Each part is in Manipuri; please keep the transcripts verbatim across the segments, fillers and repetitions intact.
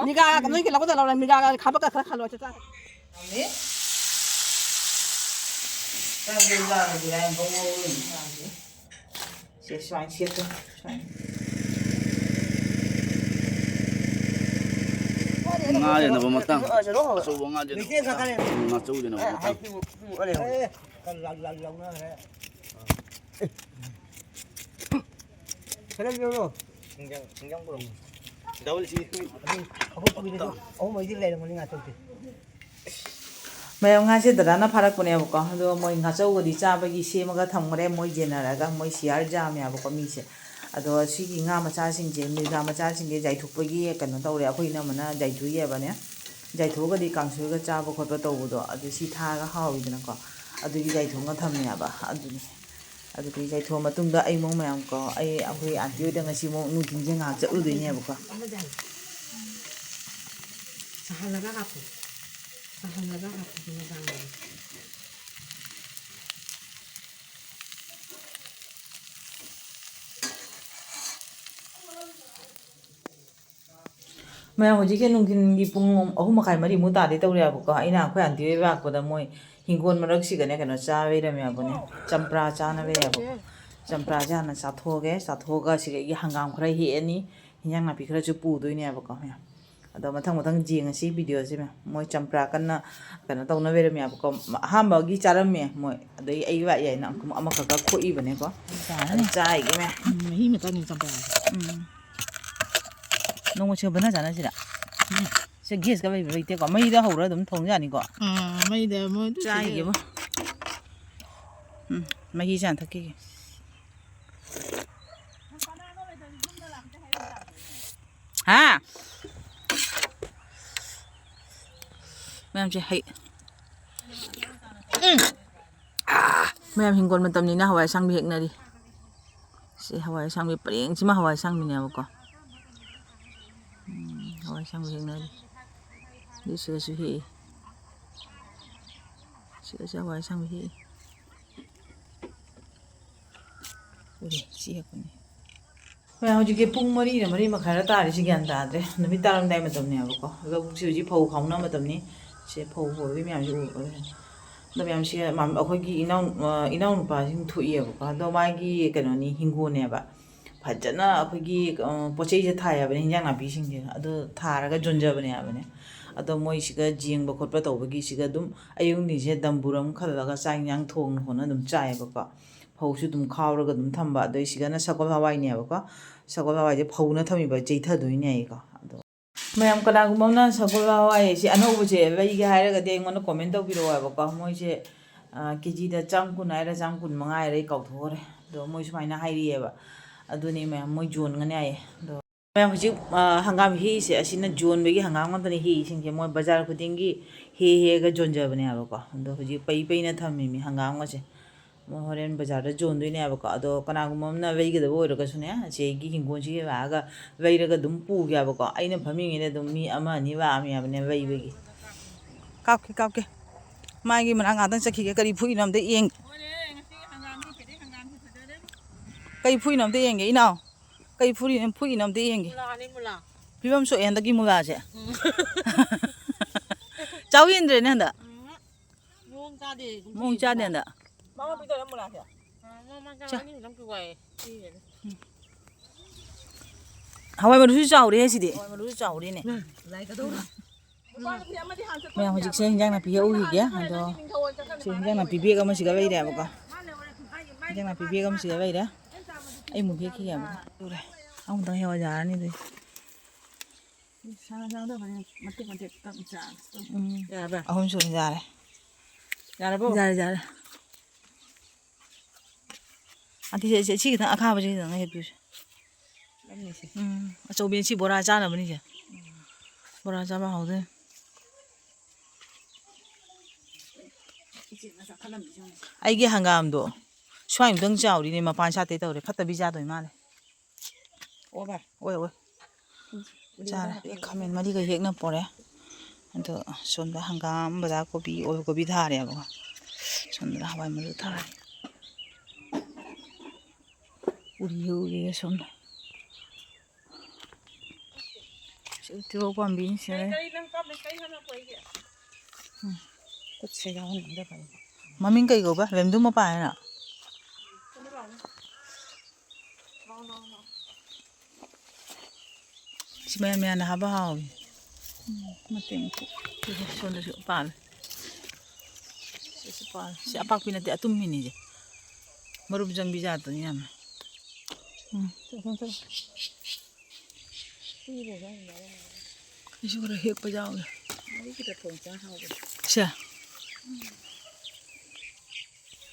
ꯅꯤꯒꯥ ꯅꯣꯏꯒꯤ ꯂꯧꯒꯗ ꯂꯧꯔ ꯅꯤꯒꯥꯒ ꯈꯥꯕꯛꯀ ꯈꯔ ꯈꯜꯂꯣ꯫ ꯆꯥꯛ ꯆꯥꯛ ꯆꯥꯛ ꯆꯥꯛ ꯆꯥꯛ꯫ ꯁꯦ, ꯁꯨꯃꯥꯏꯅ ꯁꯦꯠꯇꯣ, ꯁꯨꯃꯥꯏꯅ꯫ ꯉꯥ ꯂꯩꯅꯕ ꯃꯇꯥꯡ꯫ ꯑꯆꯧꯕ ꯉꯥ ꯂꯩꯅꯕ ꯃꯇꯥꯡ꯫ ꯎꯝ, ꯉꯥꯆꯧ ꯂꯩꯅꯕ ꯃꯇꯥꯡ꯫ ꯑꯍꯨꯝ ꯃꯔꯤꯗꯤ ꯂꯩꯔꯝꯒꯅꯤ ꯉꯥꯆꯧꯁꯦ꯫ ꯃꯌꯥꯝ, ꯉꯥꯁꯦ ꯗꯗꯥꯅ ꯐꯥꯔꯛꯄꯅꯦꯕꯀꯣ, ꯑꯗꯣ ꯃꯣꯏ ꯉꯥꯆꯧꯒꯗꯤ ꯆꯥꯕꯒꯤ ꯁꯦꯝꯃꯒ ꯊꯝꯈ꯭ꯔꯦ, ꯃꯣꯏ ꯌꯦꯟꯅꯔꯒ, ꯃꯣꯏ ꯁꯤꯌꯥꯔ ꯌꯥꯝꯃꯦꯕꯀꯣ ꯃꯤꯁꯦ꯫ ꯑꯗꯣ ꯁꯤꯒꯤ ꯉꯥ ꯃꯆꯥꯁꯤꯡꯁꯦ, ꯃꯤꯔꯒꯥ ꯃꯆꯥꯁꯤꯡꯁꯦ ꯌꯥꯏꯊꯣꯛꯄꯒꯤ ꯀꯩꯅꯣ ꯇꯧꯔꯦ, ꯑꯩꯈꯣꯏ ꯏꯅꯝꯃꯅ ꯌꯥꯏꯊꯣꯛꯏꯑꯕꯅꯦ꯫ ꯌꯥꯏꯊꯣꯛꯑꯒꯗꯤ ꯀꯥꯡꯁꯣꯏꯒ ꯆꯥꯕ ꯈꯣꯠꯄ ꯇꯧꯕꯗꯣ, ꯑꯗꯨ ꯁꯤ ꯊꯥꯔꯒ ꯍꯥꯎꯋꯤꯗꯅꯀꯣ, ꯑꯗꯨꯒꯤ ꯌꯥꯏꯊꯣꯛꯑꯒ ꯊꯝꯃꯦꯕ꯫ ꯑꯗꯨꯅꯤ꯫ ꯑꯗꯨꯗꯤ ꯌꯥꯏꯊꯣꯛꯑ ꯃꯇꯨꯡꯗ ꯑꯩ ꯑꯃꯨꯛ ꯃꯌꯥꯝ ꯀꯣ, ꯑꯩ ꯑꯩꯈꯣꯏ ꯑꯥꯟꯇꯤ ꯍꯣꯏꯗ ꯉꯁꯤ ꯑꯃꯨꯛ ꯅꯨꯡꯊꯤꯟꯁꯦ ꯉꯥꯏꯍꯥꯛ ꯆꯠꯂꯨꯗꯣꯏꯅꯦꯕꯀꯣ꯫ ꯁꯥꯍꯜꯂꯒ ꯍꯥꯞꯄꯨ꯫ ꯁꯥꯍꯜꯂꯒ ꯍꯥꯞꯄꯨ ꯃꯇꯥꯡꯗꯗꯤ꯫ ꯃꯌꯥꯝ, ꯍꯧꯖꯤꯛꯁꯦ ꯅꯨꯡꯊꯤꯟꯒꯤ ꯄꯨꯡ ꯑꯍꯨꯝ ꯃꯈꯥꯏ, ꯃꯔꯤꯃꯨꯛ ꯇꯥꯗꯤ ꯇꯧꯔꯦꯕꯀꯣ꯫ ꯑꯩꯅ ꯑꯩꯈꯣꯏ ꯑꯥꯟꯇꯤ ꯍꯣꯏ ꯂꯥꯛꯄꯗ ꯃꯣꯏ ꯍꯤꯡꯒꯣꯜ ꯃꯔꯛꯁꯤꯗꯅꯦ ꯀꯩꯅꯣ ꯆꯥꯕꯩꯔꯝꯃꯦꯕꯅꯦ, ꯆꯝꯄ꯭ꯔꯥ ꯆꯥꯅꯕꯩꯔꯕꯀꯣ꯫ ꯆꯝꯄ꯭ꯔꯥꯁꯦ ꯍꯥꯟꯅ ꯆꯥꯊꯣꯛꯑꯒꯦ꯫ ꯆꯥꯊꯣꯛꯑꯒ ꯁꯤꯗꯒꯤ ꯍꯪꯒꯥꯝ ꯈꯔ ꯍꯦꯛꯑꯅꯤ, ꯍꯤꯟꯖꯥꯡ ꯅꯥꯄꯤ ꯈꯔꯁꯨ ꯄꯨꯗꯣꯏꯅꯦꯕꯀꯣ ꯃꯌꯥꯝ꯫ ꯑꯗꯣ ꯃꯊꯪ ꯃꯊꯪ ꯌꯦꯡꯉꯁꯤ ꯚꯤꯗꯤꯑꯣꯁꯦ ꯃꯌꯥꯝ꯫ ꯃꯣꯏ ꯆꯝꯄ꯭ꯔꯥ ꯀꯟꯅ ꯀꯩꯅꯣ ꯇꯧꯅꯕꯤꯔꯝꯃꯦꯕꯀꯣ꯫ ꯑꯍꯥꯟꯕꯒꯤ ꯆꯥꯔꯝꯃꯦ ꯃꯣꯏ, ꯑꯗꯩ ꯑꯩ ꯋꯥ ꯌꯥꯏꯅ ꯑꯃꯈꯛꯀ ꯈꯣꯛꯏꯕꯅꯦꯀꯣ꯫ ꯑꯗꯨ ꯆꯥꯏꯒꯦ ꯃꯌꯥꯝ꯫ ꯎꯝ, ꯃꯍꯤ ꯑꯃ ꯆꯪꯉꯤ ꯆꯝꯄ꯭ꯔꯥꯁꯦ꯫ ꯎꯝ꯫ ꯅꯣꯡꯃ ꯁꯤꯒ ꯕꯅꯥ ꯆꯥꯅꯁꯤꯔ? ꯎꯝ꯫ ꯁꯦ ꯒꯦꯁꯀ ꯂꯩꯕ ꯂꯩꯇꯦꯀꯣ꯫ ꯃꯩꯗ ꯍꯧꯔ ꯑꯗꯨꯝ ꯊꯣꯡ ꯌꯥꯅꯤꯀꯣ꯫ ꯑꯥ, ꯃꯩꯗ ꯃꯣꯏ ꯑꯗꯨꯝ ꯆꯥꯏꯒꯦꯕ꯫ ꯎꯝ, ꯃꯍꯤꯁꯦ ꯍꯥꯟꯅ ꯊꯛꯈꯤꯒꯦ꯫ ꯍꯥ? ꯃꯌꯥꯝꯁꯦ ꯍꯩ꯫ ꯎꯝ꯫ ꯑꯥ! ꯃꯌꯥꯝ ꯍꯤꯡꯒꯣꯜ ꯃꯇꯝꯅꯤꯅ ꯍꯋꯥꯏ ꯑꯁꯥꯡꯕꯤ ꯍꯦꯛꯅꯔꯤ꯫ ꯁꯤ ꯍꯋꯥꯏ ꯑꯁꯥꯡꯕꯤ ꯄꯔꯦꯡꯁꯤꯃ ꯍꯋꯥꯏ ꯑꯁꯥꯡꯕꯤꯅꯦꯕꯀꯣ꯫ ꯎꯝ, ꯍꯋꯥꯏ ꯑꯁꯥꯡꯕꯤ ꯍꯦꯛꯅꯔꯤ꯫ ꯑꯗꯨ ꯁꯤꯗꯁꯨ ꯍꯦꯛꯏ꯫ ꯁꯤꯗꯁꯨ ꯍꯋꯥꯏ ꯑꯁꯥꯡꯕꯤ ꯍꯦꯛꯏ꯫ ꯎꯔꯦ, ꯁꯤ ꯍꯦꯛꯄꯅꯤ꯫ ꯃꯌꯥꯝ, ꯍꯧꯖꯤꯛꯁꯦ ꯄꯨꯡ ꯃꯔꯤꯔ ꯃꯔꯤ ꯃꯈꯥꯏꯔ ꯇꯥꯔꯤꯁꯦ, ꯒ꯭ꯌꯥꯟ ꯇꯥꯗ꯭ꯔꯦ꯫ ꯅꯨꯃꯤꯠ ꯇꯥꯔꯝꯗꯥꯏ ꯃꯇꯝꯅꯦꯕꯀꯣ꯫ ꯂꯧꯕꯨꯛꯁꯦ ꯍꯧꯖꯤꯛ ꯐꯧ ꯈꯥꯎꯅ ꯃꯇꯝꯅꯤ꯫ ꯁꯦ ꯐꯧ ꯐꯧꯕꯒꯤ ꯃꯌꯥꯝꯁꯦ ꯎꯕ꯫ ꯑꯗꯣ ꯃꯌꯥꯝꯁꯦ ꯃꯥꯝ-, ꯑꯩꯈꯣꯏꯒꯤ ꯏꯅꯥꯎ-, ꯑ, ꯏꯅꯥꯎꯅꯨꯄꯥꯁꯤꯡ ꯊꯣꯛꯏꯑꯕꯀꯣ꯫ ꯑꯗꯣ ꯃꯥꯒꯤ ꯀꯩꯅꯣꯅꯤ, ꯍꯤꯡꯒꯣꯜꯅꯦꯕ꯫ ꯐꯖꯅ ꯑꯩꯈꯣꯏꯒꯤ, ꯑ, ꯄꯣꯠ ꯆꯩꯁꯦ ꯊꯥꯏ ꯍꯥꯏꯕꯅꯦ, ꯍꯤꯟꯖꯥꯡ ꯅꯥꯄꯤꯁꯤꯡꯁꯦ꯫ ꯑꯗꯣ ꯊꯥꯔꯒ ꯌꯣꯟꯖꯕꯅꯦ ꯍꯥꯏꯕꯅꯦ꯫ ꯑꯗꯣ ꯃꯣꯏ ꯁꯤꯒ ꯌꯦꯡꯕ ꯈꯣꯠꯄ ꯇꯧꯕꯒꯤ ꯁꯤꯒ ꯑꯗꯨꯝ ꯑꯌꯨꯛ ꯅꯨꯡꯊꯤꯟꯁꯦ ꯗꯝꯕꯨꯔ ꯑꯃ ꯈꯜꯂꯒ ꯆꯥꯛ ꯏꯟꯖꯥꯡ ꯊꯣꯡꯅ ꯈꯣꯠꯅ ꯑꯗꯨꯝ ꯆꯥꯏꯌꯦꯕꯀꯣ꯫ ꯐꯧꯁꯨ ꯑꯗꯨꯝ ꯈꯥꯎꯔꯒ ꯑꯗꯨꯝ ꯊꯝꯕ꯫ ꯑꯗꯩ ꯁꯤꯒꯅ ꯁꯒꯣꯜ ꯍꯋꯥꯏꯅꯦꯕꯀꯣ꯫ ꯁꯒꯣꯜ ꯍꯋꯥꯏꯁꯦ ꯐꯧꯅ ꯊꯝꯃꯤꯕ ꯆꯩꯊꯗꯣꯏꯅꯦ ꯑꯩꯀꯣ꯫ ꯑꯗꯣ ꯃꯌꯥꯝ, ꯀꯅꯥꯒꯨꯝꯕ ꯑꯃꯅ ꯁꯒꯣꯜ ꯍꯋꯥꯏ ꯑꯁꯤ ꯑꯅꯧꯕꯁꯦ ꯂꯩꯒꯦ ꯍꯥꯏꯔꯒꯗꯤ ꯑꯩꯉꯣꯟꯗ comment ꯇꯧꯕꯤꯔꯛꯑꯣ ꯍꯥꯏꯕꯀꯣ꯫ ꯃꯣꯏꯁꯦ, ꯑ, ꯀꯦꯖꯤꯗ ꯆꯥꯝ ꯀꯨꯟ ꯍꯥꯏꯔ ꯆꯥꯝ ꯀꯨꯟ ꯃꯉꯥ ꯍꯥꯏꯔ ꯑꯩ ꯀꯥꯎꯊꯣꯛꯈ꯭ꯔꯦ꯫ ꯑꯗꯣ ꯃꯣꯏ ꯁꯨꯃꯥꯏꯅ ꯍꯥꯏꯔꯤꯑꯕ꯫ ꯑꯗꯨꯅꯦ ꯃꯌꯥꯝ, ꯃꯣꯏ ꯌꯣꯟꯒꯅꯤ ꯍꯥꯏꯌꯦ꯫ ꯑꯗꯣ ꯃꯌꯥꯝ, ꯍꯧꯖꯤꯛ, ꯑ, ꯍꯪꯒꯥꯝ ꯍꯦꯛꯏꯁꯦ ꯑꯁꯤꯅ ꯌꯣꯟꯕꯒꯤ ꯍꯪꯒꯥꯝ ꯉꯥꯛꯇꯅꯦ ꯍꯦꯛꯏꯁꯤꯡꯁꯦ꯫ ꯃꯣꯏ ꯕꯖꯥꯔ ꯈꯨꯗꯤꯡꯒꯤ ꯍꯦꯛ ꯍꯦꯛꯑꯒ ꯌꯣꯟꯖꯕꯅꯦ ꯍꯥꯏꯕꯀꯣ꯫ ꯑꯗꯣ ꯍꯧꯖꯤꯛ ꯄꯩ ꯄꯩꯅ ꯊꯝꯃꯤꯃꯤ ꯍꯪꯒꯥꯝꯒꯁꯦ꯫ ꯃꯣꯏ ꯍꯣꯔꯦꯟ ꯕꯖꯥꯔꯗ ꯌꯣꯟꯗꯣꯏꯅꯦ ꯍꯥꯏꯕꯀꯣ꯫ ꯑꯗꯣ ꯀꯅꯥꯒꯨꯝꯕ ꯑꯃꯅ ꯂꯩꯒꯗꯕ ꯑꯣꯏꯔꯒꯁꯨꯅꯦ, ꯆꯦꯒꯤ ꯍꯤꯡꯒꯣꯜꯁꯤꯒ ꯂꯥꯛꯑꯒ ꯂꯩꯔꯒ ꯑꯗꯨꯝ ꯄꯨꯒꯦ ꯍꯥꯏꯕꯀꯣ꯫ ꯑꯩꯅ ꯐꯝꯃꯤꯉꯩꯗ ꯑꯗꯨꯝ ꯃꯤ ꯑꯃ ꯑꯅꯤ ꯂꯥꯛꯑꯝꯃꯦ ꯍꯥꯏꯕꯅꯦ ꯂꯩꯕꯒꯤ꯫ ꯀꯥꯞꯀꯦ, ꯀꯥꯞꯀꯦ꯫ ꯃꯥꯒꯤ ꯃꯅꯥꯛ ꯉꯥꯛꯇꯪ ꯆꯠꯈꯤꯒꯦ꯫ ꯀꯔꯤ ꯐꯨꯏꯅꯣ ꯑꯝꯇ ꯌꯦꯡꯒꯦ꯫ ꯀꯩ ꯐꯨꯏꯅꯣ ꯑꯝꯇ ꯌꯦꯡꯒꯦ, ꯏꯅꯥꯎ꯫ ꯀꯩ ꯐꯨꯔꯤꯅꯣ, ꯐꯨꯏꯅꯣ ꯑꯝꯇ ꯌꯦꯡꯒꯦ꯫ ꯃꯨꯂꯥꯅꯤ, ꯃꯨꯂꯥ꯫ ꯐꯤꯕꯝ ꯁꯣꯛꯑꯦ ꯍꯟꯗꯛꯀꯤ ꯃꯨꯂꯥꯁꯦ꯫ ꯎꯝ꯫ ꯆꯥꯎ ꯍꯦꯟꯗ꯭ꯔꯦꯅꯦ ꯍꯟꯗꯛ꯫ ꯎꯝ꯫ ꯃꯑꯣꯡ ꯆꯥꯗꯦ, ꯀꯨꯝꯁꯤ ꯃꯑꯣꯡ ꯆꯥꯗꯦ ꯃꯨꯂꯥ꯫ ꯍꯟꯗꯛ꯫ ꯃꯃꯥ ꯄꯤꯖꯔ ꯃꯨꯂꯥꯁꯦ꯫ ꯑ, ꯃꯃꯥ ꯆꯥ ꯆꯥ꯫ ꯑꯅꯤ ꯈꯛꯇꯪ ꯄꯤꯌꯨ ꯍꯥꯏꯌꯦ꯫ ꯄꯤꯔꯦꯅꯦ꯫ ꯍꯋꯥꯏ ꯃꯔꯨꯁꯨ ꯆꯥꯎꯔꯦꯍꯦ ꯁꯤꯗꯤ꯫ ꯍꯋꯥꯏ ꯃꯔꯨꯁꯨ ꯆꯥꯎꯔꯦꯅꯦ꯫ ꯎꯝ꯫ ꯂꯥꯏ ꯀꯗꯧꯔꯦ? ꯃꯌꯥꯝ, ꯍꯧꯖꯤꯛꯁꯦ ꯍꯤꯟꯖꯥꯡ ꯅꯥꯄꯤ ꯍꯦꯛꯎꯈꯤꯒꯦ꯫ ꯑꯗꯣ ꯁꯤ ꯍꯤꯟꯖꯥꯡ ꯅꯥꯄꯤ bag ꯑꯃ ꯁꯤꯗ ꯂꯩꯔꯦꯕꯀꯣ꯫ ꯍꯤꯟꯖꯥꯡ ꯅꯥꯄꯤ bag ꯑꯃ ꯁꯤꯗ ꯂꯩꯔꯦ꯫ ꯑꯩ ꯑꯃꯨꯛ ꯍꯦꯛꯈꯤꯒꯦꯕ꯫ ꯎꯔꯦ꯫ ꯑꯃꯨꯛꯇꯪ ꯍꯦꯛꯑꯣ, ꯌꯥꯔꯅꯤ ꯑꯗꯨꯗꯤ꯫ ꯁꯥꯡ ꯁꯥꯡꯗꯕꯅꯤ, ꯃꯇꯦꯛ ꯃꯇꯦꯛ ꯇꯞꯅ ꯆꯥ-, ꯎꯝ꯫ ꯌꯥꯔꯕ? ꯑꯍꯨꯝ ꯁꯨꯔꯦ, ꯌꯥꯔꯦ꯫ ꯌꯥꯔꯕꯣ? ꯌꯥꯔꯦ, ꯌꯥꯔꯦ꯫ ꯑꯗꯨꯗꯤ ꯁꯤ, ꯁꯤ ꯈꯤꯇꯪ ꯑꯈꯥꯕꯁꯤ ꯈꯤꯇꯪ ꯍꯦꯛꯄꯤꯌꯨꯁꯦ꯫ ꯅꯪꯒꯤꯁꯦ꯫ ꯎꯝ, ꯑꯆꯧꯕꯤ ꯁꯤ ꯕꯣꯔꯥ ꯆꯥꯅꯕꯅꯤꯁꯦ꯫ ꯕꯣꯔꯥ ꯆꯥꯕ ꯍꯥꯎꯗꯣꯏꯅꯤ꯫ ꯑꯩꯒꯤ ꯍꯪꯒꯥꯝꯗꯣ ꯁ꯭ꯋꯥꯏꯃꯨꯛꯇꯪ ꯆꯥꯎꯔꯤꯅꯦ, ꯃꯄꯥꯟ ꯁꯥꯠꯇꯦ ꯇꯧꯔꯦ, ꯐꯠꯇꯕꯤ ꯆꯥꯗꯣꯏ ꯃꯥꯜꯂꯦ꯫ ꯑꯣꯕ꯫ ꯑꯣꯏ, ꯑꯣꯏ꯫ ꯎꯝ꯫ ꯆꯥꯔꯦ꯫ ꯈꯥꯃꯦꯟ ꯃꯔꯤꯒ ꯍꯦꯛꯅ ꯄꯣꯔꯦ꯫ ꯑꯗꯣ ꯁꯣꯝꯗ ꯍꯪꯒꯥꯝ, ꯕꯖꯥꯔ ꯀꯣꯕꯤ, ꯑꯣꯜ ꯀꯣꯕꯤ ꯊꯥꯔꯦꯕꯀꯣ꯫ ꯁꯣꯝꯗꯅ ꯍꯋꯥꯏ ꯃꯔꯨ ꯊꯥꯔꯦ꯫ ꯎꯔꯤ ꯎꯔꯤꯒ ꯁꯣꯝꯗ꯫ ꯇꯤꯜꯍꯧ ꯄꯥꯝꯕꯤꯅꯤ ꯁꯤꯅ꯫ ꯀꯔꯤ, ꯀꯔꯤ ꯅꯪ ꯄꯥꯝꯃꯤ? ꯀꯔꯤ ꯍꯥꯞꯅ ꯀꯣꯏꯒꯦ? ꯎꯝ, ꯈꯨꯠꯁꯦ ꯌꯥꯎꯍꯟꯅꯤꯡꯗꯕ꯫ ꯃꯃꯤꯡ ꯀꯩ ꯀꯧꯕ? ꯔꯦꯝꯗꯨ ꯃꯄꯥ ꯍꯥꯏꯅ? ꯁꯤ ꯃꯌꯥꯟ ꯃꯌꯥꯟꯅ ꯍꯥꯞꯄ ꯍꯥꯎꯏ꯫ ꯎꯝ, ꯃꯇꯦꯛ ꯃꯇꯦꯛ꯫ ꯁꯤꯁꯨ ꯁꯣꯝꯗꯁꯨ ꯄꯥꯜꯂꯦ꯫ ꯁꯤꯁꯨ ꯄꯥꯜꯂꯦ꯫ ꯁꯤ ꯑꯄꯥꯛꯄꯤ ꯅꯠꯇꯦ, ꯑꯇꯨꯝꯕꯤꯅꯤꯁꯦ꯫ ꯃꯔꯨꯝ ꯆꯪꯕꯤ ꯖꯥꯠꯇꯨꯅꯤ ꯌꯥꯝꯅ꯫ ꯎꯝ, ꯆꯠꯂꯣ, ꯆꯠꯂꯣ꯫ ꯑꯩꯁꯨ ꯈꯔ ꯍꯦꯛꯄ ꯌꯥꯎꯒꯦ꯫ ꯃꯔꯨ ꯈꯤꯇ ꯊꯣꯡ ꯆꯥ ꯍꯥꯎꯕꯅꯦ꯫ ꯁꯦ꯫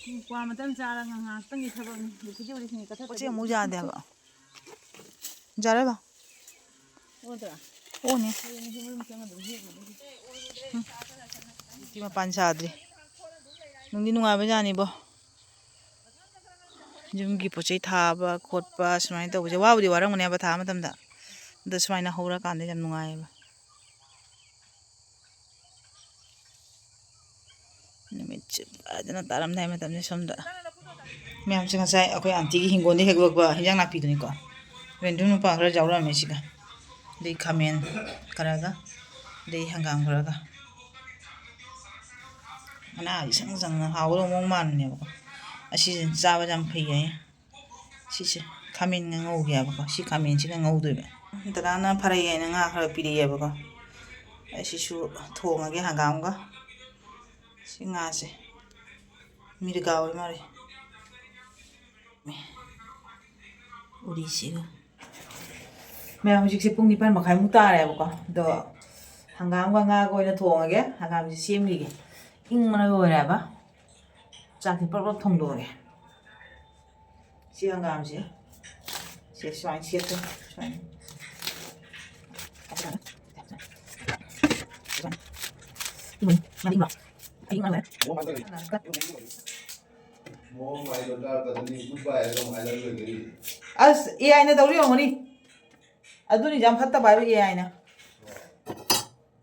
ꯎꯝ, ꯀ꯭ꯋꯥ ꯃꯇꯝ ꯆꯥꯔꯒ ꯉꯥꯏꯍꯥꯛꯇꯪꯒꯤ ꯊꯕꯛꯅꯤ꯫ ꯍꯧꯖꯤꯛꯀꯤꯗꯤ ꯍꯧꯖꯤꯛ ꯁꯤꯡ ꯀꯛꯊꯠꯄ ꯄꯣꯠꯁꯦ ꯑꯃꯨꯛ ꯌꯥꯗꯦ ꯍꯥꯏꯕ꯫ ꯌꯥꯔꯦꯕ? ꯑꯣꯗ꯭ꯔꯥ? ꯑꯣꯅꯤ꯫ ꯍꯌꯦꯡ ꯃꯔꯨꯝ ꯆꯪꯉ ꯑꯗꯨꯝ ꯍꯦꯛꯅꯕꯒꯤ꯫ ꯎꯝ꯫ ꯁꯤ ꯃꯄꯥꯟ ꯁꯥꯗ꯭ꯔꯤ꯫ ꯅꯨꯡꯗꯤ ꯅꯨꯡꯉꯥꯏꯕ ꯖꯥꯠꯅꯤꯕꯣ꯫ ꯌꯨꯝꯒꯤ ꯄꯣꯠ ꯆꯩ ꯊꯥꯕ ꯈꯣꯠꯄ ꯁꯨꯃꯥꯏꯅ ꯇꯧꯕꯁꯦ ꯋꯥꯕꯨꯗꯤ ꯋꯥꯔꯝꯒꯅꯦꯕ ꯊꯥꯕ ꯃꯇꯝꯗ꯫ ꯑꯗꯣ ꯁꯨꯃꯥꯏꯅ ꯍꯧꯔꯀꯥꯟꯗ ꯌꯥꯝ ꯅꯨꯡꯉꯥꯏꯌꯦꯕ꯫ ꯅꯨꯃꯤꯠꯁꯦ ꯐꯖꯅ ꯇꯥꯔꯝꯗꯥꯏ ꯃꯇꯝꯁꯦ ꯁꯣꯝꯗ꯫ ꯃꯌꯥꯝꯁꯦ ꯉꯁꯥꯏ ꯑꯩꯈꯣꯏ ꯑꯟꯇꯤꯒꯤ ꯍꯤꯡꯒꯣꯜꯗ ꯍꯦꯛꯂꯛꯄ ꯍꯤꯟꯖꯥꯡ ꯅꯥꯄꯤꯗꯨꯅꯤꯀꯣ꯫ ꯔꯦꯟꯗꯨ ꯃꯄꯥꯟ ꯈꯔ ꯌꯥꯎꯔꯛꯑꯝꯃꯦ ꯁꯤꯒ꯫ ꯑꯗꯩ ꯈꯥꯃꯦꯟ ꯈꯔꯒ, ꯑꯗꯩ ꯍꯪꯒꯥꯝ ꯈꯔꯒ꯫ ꯃꯅꯥ ꯏꯁꯪ ꯁꯪꯅ ꯍꯥꯎꯒꯗꯧꯕ ꯃꯑꯣꯡ ꯃꯥꯟꯕꯅꯦꯕꯀꯣ꯫ ꯑꯁꯤꯁꯦ ꯆꯥꯕꯗ ꯌꯥꯝ ꯐꯩ ꯍꯥꯏꯌꯦ꯫ ꯁꯤꯁꯦ ꯈꯥꯃꯦꯟꯒ ꯉꯧꯒꯦ ꯍꯥꯏꯕꯀꯣ꯫ ꯁꯤ ꯈꯥꯃꯦꯟꯁꯤꯒ ꯉꯧꯗꯣꯏꯕ꯫ ꯗꯗꯥꯅ ꯐꯔꯛꯑꯦ ꯍꯥꯏꯅ ꯉꯥ ꯈꯔ ꯄꯤꯔꯛꯑꯦꯕꯀꯣ꯫ ꯑꯩ ꯁꯤꯁꯨ ꯊꯣꯡꯉꯒꯦ ꯍꯪꯒꯥꯝꯒ꯫ ꯁꯤ ꯉꯥꯁꯦ ꯃꯤꯔꯒꯥ ꯑꯣꯏ ꯃꯥꯜꯂꯦ꯫ ꯎꯔꯤꯁꯤꯒ꯫ ꯃꯌꯥꯝ, ꯍꯧꯖꯤꯛꯁꯦ ꯄꯨꯡ ꯅꯤꯄꯥꯟ ꯃꯈꯥꯏꯃꯨꯛ ꯇꯥꯔꯦꯕꯀꯣ꯫ ꯑꯗꯣ ꯍꯪꯒꯥꯝꯒ ꯉꯥꯒ ꯑꯣꯏꯅ ꯊꯣꯡꯉꯒꯦ꯫ ꯍꯪꯒꯥꯝꯁꯦ ꯁꯦꯝꯈꯤꯒꯦ꯫ ꯏꯪꯕꯅ ꯂꯣꯏꯔꯦꯕ꯫ ꯆꯥꯛꯁꯦ ꯄ꯭ꯔꯞ ꯄ꯭ꯔꯞ ꯊꯣꯡꯗꯣꯛꯑꯒꯦ꯫ ꯁꯤ ꯍꯪꯒꯥꯝꯁꯦ ꯁꯦ ꯁꯨꯃꯥꯏꯅ ꯁꯦꯠꯇꯣꯏꯅꯤ꯫ ꯁꯨꯃꯥꯏꯅ꯫ ꯏꯃꯣꯏ, ꯃꯥꯗꯤ ꯏꯃꯣ꯫ ꯑꯩ ꯏꯃꯣ ꯂꯣꯏꯔꯦ꯫ ꯑꯁ, ꯑꯦ ꯑꯥꯏꯅ ꯇꯧꯔꯤ ꯑꯣꯏꯔꯝꯒꯅꯤ꯫ ꯑꯗꯨꯅꯤ ꯌꯥꯝ ꯐꯠꯇꯕ ꯍꯥꯏꯕ ꯑꯦ ꯑꯥꯏꯅ꯫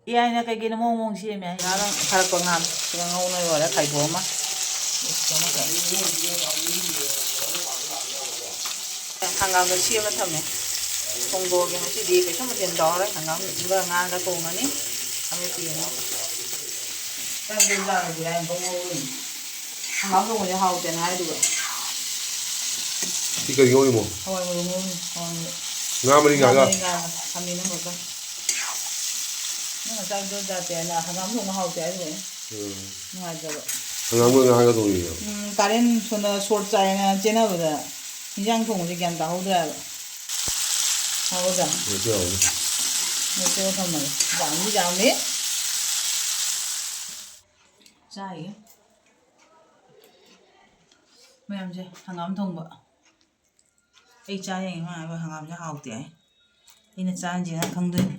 ꯑꯦ ꯑꯥꯏꯅ ꯀꯩ ꯀꯩꯅꯣ ꯃꯑꯣꯡ ꯃꯑꯣꯡ ꯁꯦꯝꯃꯦ꯫ ꯉꯔꯥꯡ ꯊꯥꯔꯛꯄ ꯉꯥꯗꯣ ꯁꯤꯒ ꯉꯧꯅ ꯂꯣꯏꯔꯦ, ꯈꯥꯏꯗꯣꯛ ꯑꯃ꯫ ꯍꯪꯒꯥꯝꯗꯣ ꯁꯦꯝꯃ ꯊꯝꯃꯦ꯫ ꯊꯣꯡꯗꯣꯛꯑꯒꯦ ꯉꯁꯤꯗꯤ꯫ ꯀꯩꯁꯨ ꯃꯊꯦꯜ ꯇꯧꯔꯔꯣꯏ꯫ ꯍꯪꯒꯥꯝꯒ ꯉꯥꯒ ꯊꯣꯡꯉꯅꯤ꯫ ꯑꯃꯦꯠꯄꯤ ꯑꯃ꯫ ꯆꯥꯛꯇꯣ ꯆꯥꯔꯁꯤ ꯍꯥꯏꯅ ꯄꯪꯉꯧ ꯉꯧꯔꯤꯅꯤ꯫ ꯍꯪꯒꯥꯝ ꯊꯣꯡꯕꯁꯦ ꯍꯥꯎꯇꯦꯅ ꯍꯥꯏꯗꯨꯒ꯫ ꯁꯤ ꯀꯔꯤ ꯉꯧꯔꯤꯃꯣ? ꯍꯋꯥꯏ ꯃꯔꯨ ꯉꯧꯔꯤꯅꯤ꯫ ꯍꯋꯥꯏ ꯃꯔꯨ꯫ ꯉꯥ ꯃꯔꯤ ꯉꯥꯒ? ꯉꯥ ꯃꯔꯤ ꯉꯥꯒ꯫ ꯈꯥꯃꯦꯟ ꯑꯃꯒ꯫ ꯅꯪ ꯉꯁꯥꯏ ꯗꯣ ꯖꯥꯇꯦꯅ ꯍꯪꯒꯥꯝ ꯊꯣꯡꯕ ꯍꯥꯎꯇꯦ ꯍꯥꯏꯗꯨꯒ꯫ ꯎꯝ꯫ ꯅꯨꯡꯉꯥꯏꯇꯕ꯫ ꯍꯪꯒꯥꯝꯒ ꯉꯥꯒ ꯊꯣꯡꯉꯤꯔꯣ? ꯎꯝ, ꯀꯥꯔꯦꯟ ꯁꯣꯟꯗ ꯁꯣꯔꯠ ꯆꯥꯏꯅ ꯆꯦꯟꯅꯕꯗ ꯏꯟꯖꯥꯡ ꯊꯣꯡꯕꯁꯦ ꯒ꯭ꯌꯥꯟ ꯇꯥꯍꯧꯗ꯭ꯔꯦ ꯍꯥꯏꯕ꯫ ꯍꯥꯎꯒꯗ꯭ꯔꯥ? ꯃꯦꯠꯁꯦ ꯍꯥꯎꯅꯤ꯫ ꯃꯦꯠꯁꯦ ꯊꯝꯃꯒꯦ꯫ ꯌꯥꯝꯗꯤ ꯌꯥꯝꯃꯤ꯫ ꯆꯥꯏꯌꯦ꯫ ꯃꯌꯥꯝꯁꯦ ꯍꯪꯒꯥꯝ ꯊꯣꯡꯕ꯫ ꯑꯩ ꯆꯥ ꯌꯦꯡꯉꯤ, ꯃꯥ ꯍꯥꯏꯕ ꯍꯪꯒꯥꯝꯁꯦ ꯍꯥꯎꯇꯦ ꯍꯥꯏ꯫ ꯑꯩꯅ ꯆꯥ ꯌꯦꯡꯉ ꯈꯪꯗꯣꯏꯅꯤ꯫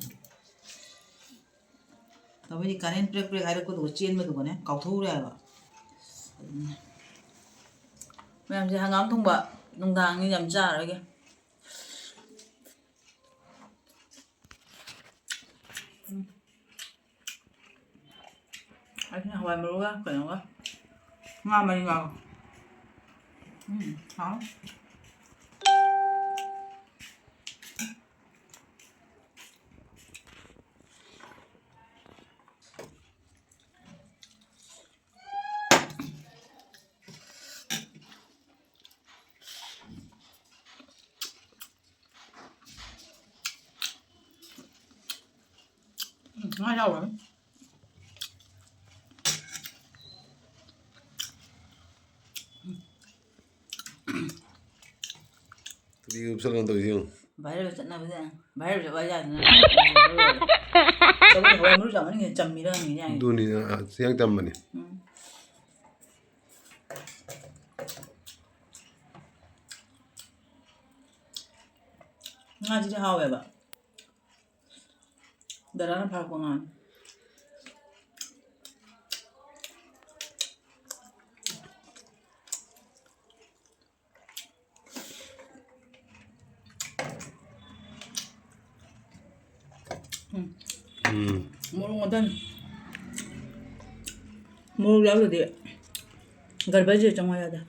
ꯇꯧꯕꯗꯤ ꯀꯥꯔꯦꯟ ꯄ꯭ꯔꯦꯛ ꯄ꯭ꯔꯦꯛ ꯍꯥꯏꯔꯛꯄꯗꯨꯒ ꯆꯦꯟꯕꯗꯨꯒꯅꯦ ꯀꯥꯎꯊꯣꯛꯎꯔꯦ ꯍꯥꯏꯕ꯫ ꯑꯗꯨꯅꯦ꯫ ꯃꯌꯥꯝꯁꯦ ꯍꯪꯒꯥꯝ ꯊꯣꯡꯕ ꯅꯨꯡꯗꯥꯡꯅꯤ, ꯌꯥꯝ ꯆꯥꯔꯔꯣꯏꯒꯦ꯫ ꯎꯝ꯫ ꯑꯁꯤꯅ ꯍꯋꯥꯏ ꯃꯔꯨꯒ ꯀꯩꯅꯣꯒ ꯉꯥ ꯃꯔꯤꯒ꯫ ꯎꯝ, ꯍꯥꯎ꯫ ꯎꯝ, ꯉꯥ ꯌꯥꯎꯔꯣꯏ꯫ ꯀꯔꯤ ꯎꯞꯁꯜꯂꯣ ꯇꯧꯔꯤꯁꯤ ꯌꯦꯡꯉꯨ꯫ ꯚꯥꯏꯔꯦꯜ ꯆꯠꯅꯕꯁꯦ, ꯚꯥꯏꯔꯦꯜ ꯆꯠꯄ ꯍꯥꯏ ꯌꯥꯗꯅ꯫ ꯇꯧꯕꯅꯦ, ꯍꯋꯥꯏ ꯃꯔꯨ ꯆꯥꯃꯟꯒꯤꯗꯅ ꯆꯝꯃꯤꯔ ꯍꯪꯉꯤꯅꯦ ꯌꯥꯏ꯫ ꯑꯗꯨꯅꯤ, ꯑ, ꯆꯦꯡ ꯆꯝꯕꯅꯤ꯫ ꯎꯝ꯫ ꯉꯥꯁꯤꯗꯤ ꯍꯥꯎꯋꯦꯕ꯫ ꯗꯗꯥꯅ ꯐꯥꯔꯛꯄ ꯉꯥꯅꯤ꯫ ꯎꯝ꯫ ꯎꯝ꯫ ꯃꯣꯔꯣꯛ ꯉꯥꯛꯇꯅꯤ꯫ ꯃꯣꯔꯣꯛ ꯌꯥꯎꯗ꯭ꯔꯗꯤ ꯒꯔꯕꯔꯁꯦ ꯆꯪꯉꯣ ꯌꯥꯗꯦ꯫